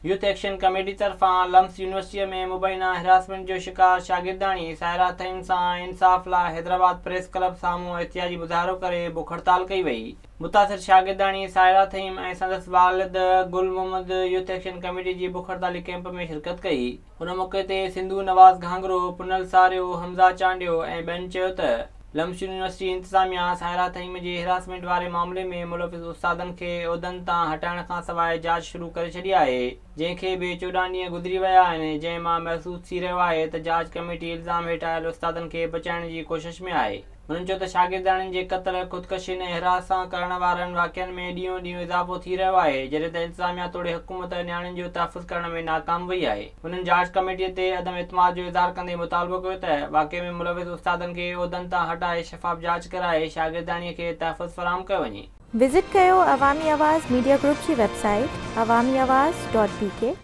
Youth action committee طرفان لمس يونيورسٽيء ۾ مبينا هراسمينٽ جو شڪار شاگردياڻي سائره ٿهيم سان انصاف لاء حيدرآباد پريس ڪلب سامهون احتجاجي مظاهرو ڪري بک هڙتال ڪئي وئي. متاثر شاگردياڻي سائره ٿهيم ۽ سندس والد گل محمد يوٿ ايڪشن ڪميٽي جي بک هڙتالي ڪئمپ ۾ شرڪت ڪئي. ان موقعي تي سنڌو نواز گهانگهرو، پنهل ساريو، حمزه چانڊيو ۽ ٻين چيو ته لمس يونيورسٽي انتظاميا سائره ٿهيم جي هراسمينٽ واري معاملي ۾ ملوث استادن کي عهدن تان هٽائڻ کانسواء جاچ شروع ڪري ڇڏي آهي جنهن کي به 14 ڏينهن گذري ويا آهن جنهن مان محسوس ٿي رهيو آهي ته جاچ ڪميٽي الزام هيٺ آيل استادن کي بچائڻ جي ڪوشش ۾ آهي. هنن چيو ته شاگردياڻين جي قتل، خودڪشين ۽ هراسان ڪرڻ وارن واقعن ۾ ڏينهون ڏينهن اضافو ٿي رهيو آهي، جڏهن ته انتظاميا توڙي حڪومت نياڻين جو تحفظ ڪرڻ ۾ ناڪام وئي آهي. هنن جاچ ڪميٽي تي عدم اعتماد جو اظهار ڪندي مطالبو ڪيو ته واقعي ۾ ملوث استادن کي عهدن تان هٽائي شفاف جاچ ڪرائي شاگردياڻي کي تحفظ فراهم ڪيو وڃي. وزٽ ڪيو عوامي آواز ميڊيا گروپ جي website Awami Awaz dot B K.